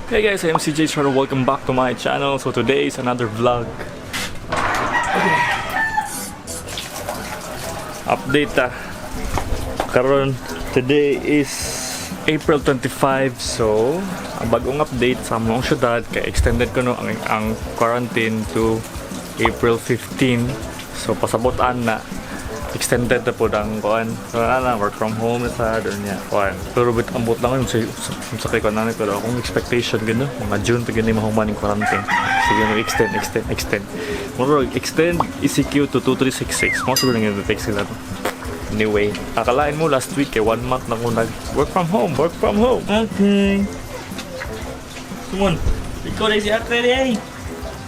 Hey guys, I'm CJ Charo. Welcome back to my channel. So today is another vlog. Okay. Update ah. Karon today is April 25. So, ang bagong update sa among syudad kay extended ko no ang quarantine to April 15. So pasabotan na extended na po ang kuan. So na lang, work from home na sa doon niya. Kuan. Pero bit ambot lang yun sa kay kuan namin, pero akong expectation gano mga June pa gani mahuman yung quarantine. Sige no, extend, extend, extend. Muro extend ECQ to 2366. Mo siguro nga take sila no. Anyway, akalain mo last week kay one month na ko nag work from home, work from home. Okay. Come on. Ikaw na si Ate eh.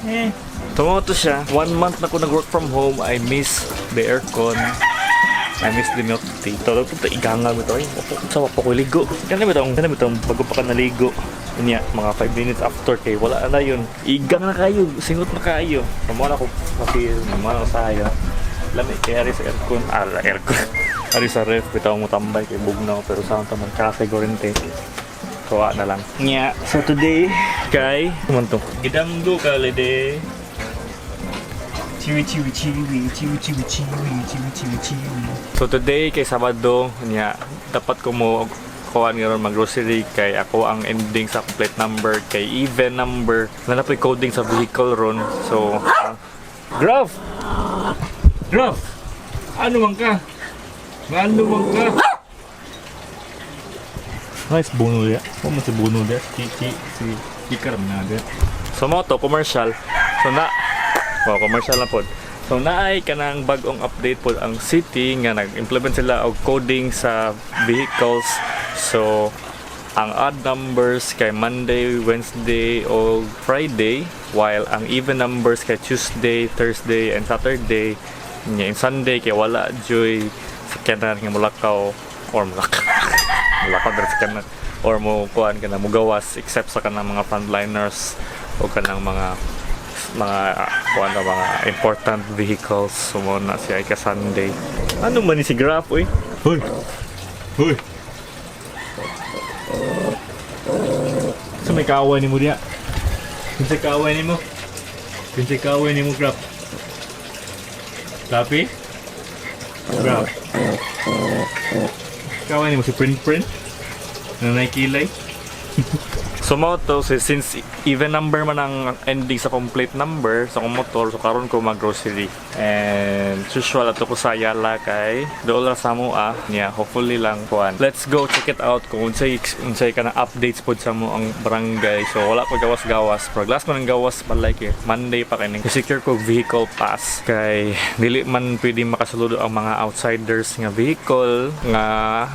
Eh. Tumawa to siya. One month na ko nag-work from home. I miss the aircon. I miss the milk tea. Todo ito, iganga mo ito. Ay, opo, sa pa ko ligo. Kana ba itong bago pa ka naligo? Unya, mga 5 minutes after kay wala na yun. Igang na kayo, singot na kayo. Tumuha na ko, kasi tumuha na ko sa ayo. Lami, kaya rin sa aircon. Ah, aircon. Ari sa ref, bitaw mo tambay kay bugnaw pero sa taman kasi gorente. Kuha na lang. Nya, so today kay man to. Gidamgo ka lede. Chiwi chiwi chiwi chiwi chiwi chiwi chiwi chiwi chiwi. So today kay Sabado niya dapat ko mo kuan nga ron mag-grocery kay ako ang ending sa plate number kay even number na napoy coding sa vehicle ron. So Graf! Graf! Ano man ka? Ano man ka? Nice bono dia. Mo si bono dia. Si si si Kikaram na dia. So mo to commercial. So na. Wow, commercial na pod. So naay kanang bag-ong update pod ang city nga nag-implement sila og coding sa vehicles. So ang odd numbers kay Monday, Wednesday o Friday while ang even numbers kay Tuesday, Thursday and Saturday. Nya yung Sunday kay wala joy sakyanan nga mulakaw or mulakaw. Mulakaw diri sa kanan or mo kuan ka na mugawas except sa kanang mga frontliners o kanang mga kuan na mga important vehicles. So mo na siya ka Sunday. Ano man ni si Graf oy? Hoy. Hoy. Sa may kaaway nimo diya? Kinsay kaaway nimo? Kinsay kaaway nimo, Graf? Lapi? Graf. Kaaway nimo si Print Print? Na nakikilay? So mo to, so since even number man ang ending sa complete number sa akong motor, so karon ko mag-grocery. And usual ato ko sa Ayala kay dool ra sa mo ah niya, hopefully lang kuan. Let's go check it out kung unsay unsay ka na updates pod sa mo ang barangay. So wala ko gawas-gawas. Pero last ko nang gawas pa like eh, Monday pa kay ning secure ko vehicle pass kay dili man pwede makasaludo ang mga outsiders nga vehicle nga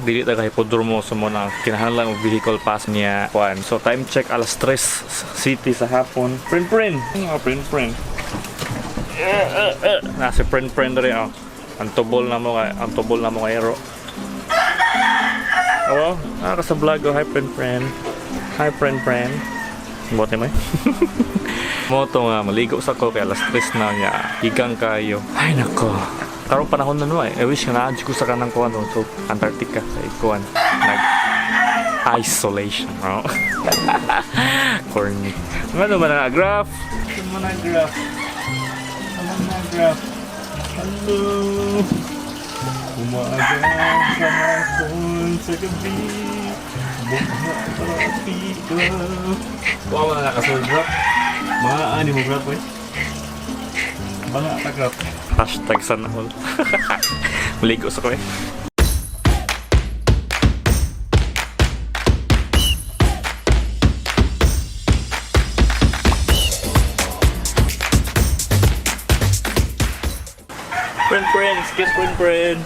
dili ta kay podromo, so mo na kinahanglan og vehicle pass niya kuan. So time check alas 3 city sa hapon. Print print. Nga print print. Na si print print diri oh. Ang tubol na mo kay ang tubol na mo kay ro. Oh, ah, ka sa vlog oh. Hi print print. Hi print print. Bote mo eh. Mo to nga maligo sa ko kay alas 3 na niya. Igang kayo. Ay nako. Karong panahon na no eh. I wish nga naa ko sa kanang kuan so Antarctica kay kuan. Nag isolation. No? Corny. Ano man ang graph? Ano man ang graph? Ano man ang graph? Hello. Umaga sa hapon sa gabi. Bumati ka. Wow, wala nakasunod graph. Mga ani mo graph eh. Mga ata graph. #SanaAll. Maligo sa ko eh. Friend, friend, excuse friend, friend.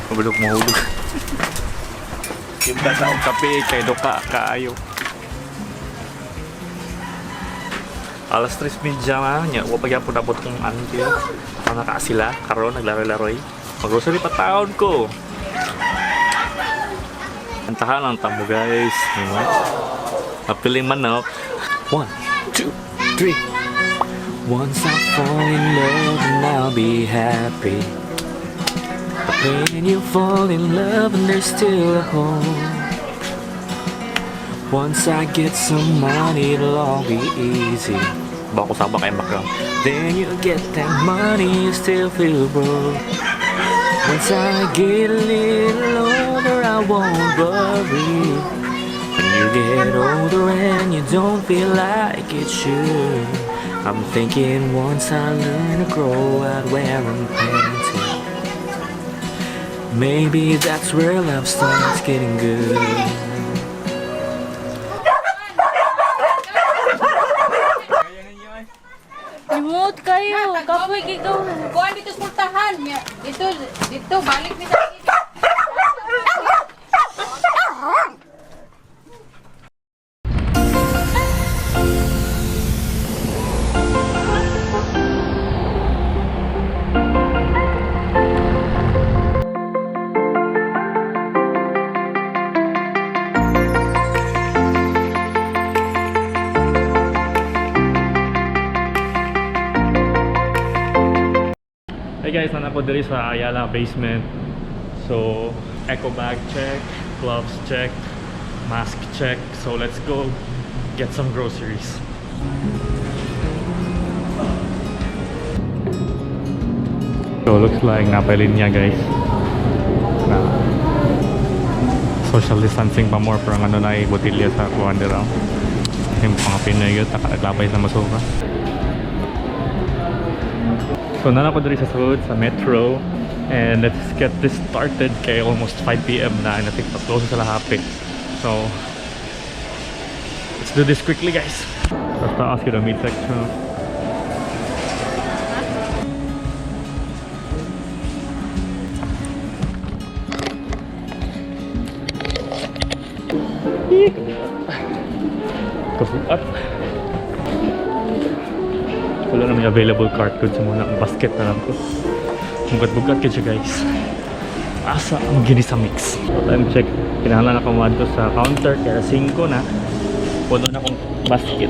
Mabulok mahulog. Timpla sa akong kape kay duka kaayo. Alas 3:30 na niya, wa pa gyapon abot kong auntie. Ako naka sila karon naglaro-laroy. Mag-grocery pa taon ko. Antahan ang tamo guys. Diba? Mapiling manok. One, two, three. Once I fall in love and I'll be happy. The When you fall in love and there's still a hole. Once I get some money, it'll all be easy. Bako sama kay background. Then you get that money, you still feel broke. Once I get a little older, I won't worry. When you get older and you don't feel like it should. I'm thinking once I learn to grow, I'd wear 'em panty. Maybe that's where love starts getting good. Remote kayo. Kapoy gigaw. Kuan dito sa pultahan. Ya, dito, dito, balik ni sa Hey guys, nana po diri sa Ayala basement. So, eco bag check, gloves check, mask check. So, let's go get some groceries. So, looks like napilin niya, guys. Na social distancing pa more, pero ang ano na botilya sa kuwan dira. Yung mga Pinoy yun, nakaglabay sa masuka. So nana ko diri sa sulod sa metro and let's get this started kay almost 5 p.m. Na and I think pa-close sa lahapi. So let's do this quickly, guys. Sa taas yun ang meat section. Kabuat. Wala na may available cart ko sa muna. Ang basket na lang ko. Bugat-bugat kayo siya, guys. Asa ang ginisa mix. Time check. Kinahanglan ako madto sa counter. Kaya 5 na. Wala na akong basket.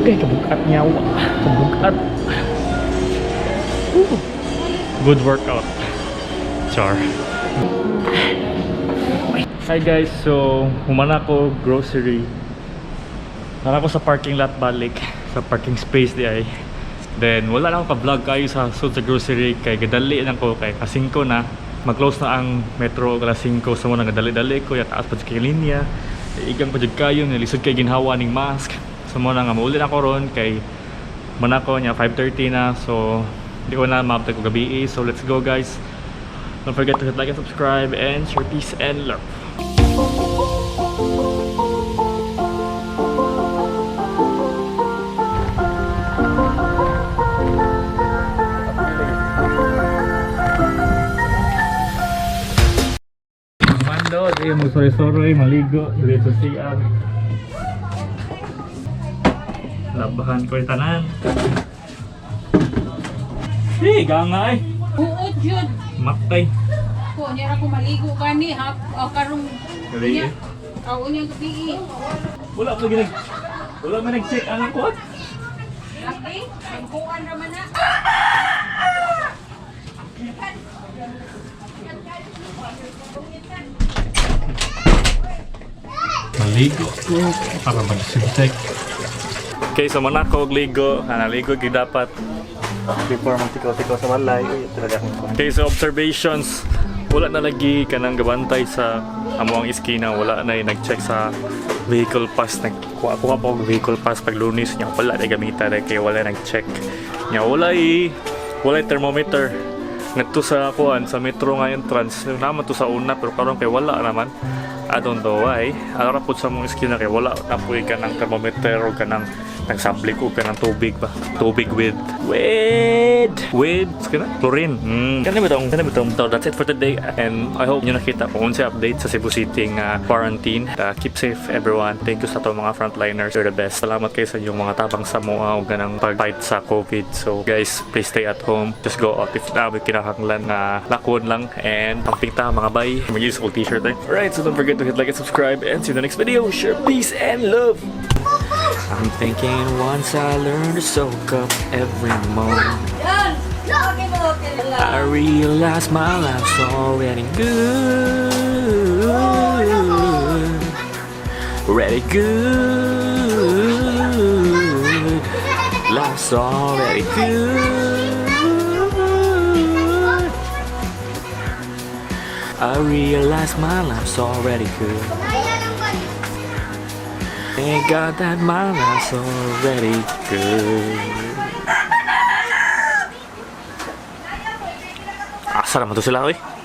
Okay, kabugat niya. Kabugat. Ooh. Good workout. Char. Hi guys, so humana ko grocery. Nara ko sa parking lot balik, sa parking space di ay. Then wala na ako ka-vlog kayo sa sud sa grocery kay gadali lang ko kay kasing ko na mag-close na ang metro alas 5, so mo nang gadali-dali ko ya taas pa jud kay linya. Igang pa jud kayo nilisod kay ginhawa ning mask. So mo na nga mauli na ako ron kay manako niya 5:30 na, so di ko na maabot ko gabi. So let's go, guys. Don't forget to hit like and subscribe and share. Peace and love. Mando, di mo soroy-soroy, maligo, dito sa CR. Labahan ko yung tanan. Eh, ganga ay. Buot jud. Matay. Ko niya ra ko maligo gani ha o karong Gabi. unya. O unyang gabi. Wala man nag-check ang kuat. Okay, kuan ra man na. Maligo ko para mag-disinfect. Okay, so manako og ligo. Naligo gyud dapat before magtikaw-tikaw sa balay. Uy, talaga akong kuwan. Okay, so observations. Wala na lagi kanang gabantay sa amuang iskina. Wala na yung nag-check sa vehicle pass. Nagkuha kuha pa og vehicle pass pag Lunes niya. Wala na gamita na kay wala nag-check. Niya wala thermometer. Ngadto sa kuan sa metro nga entrance naman to sa una, pero karon kay wala naman. I don't know why. Ara pud sa mong iskina kay wala na puy kanang thermometer o kanang nagsablik o kanang tubig ba. Tubig with kana chlorine. Kana ba tong so that's it for today and I hope nyo nakita kung unsay update sa Cebu City nga quarantine. Keep safe, everyone. Thank you sa atong mga frontliners. You're the best. Salamat kayo sa inyong mga tabang sa mua og ganang pag-fight sa COVID. So guys, please stay at home. Just go out if na may kinahanglan nga lakon lang and amping ta mga bay. Mag-use ko t-shirt eh. Alright, so don't forget to hit like and subscribe and see you in the next video. Share peace and love. I'm thinking once I learn to soak up every moment. Yan. I realize my life's already good. Already good. Life's already good. I realize my life's already good. Thank God that my life's already good. Asa naman to sila, oy?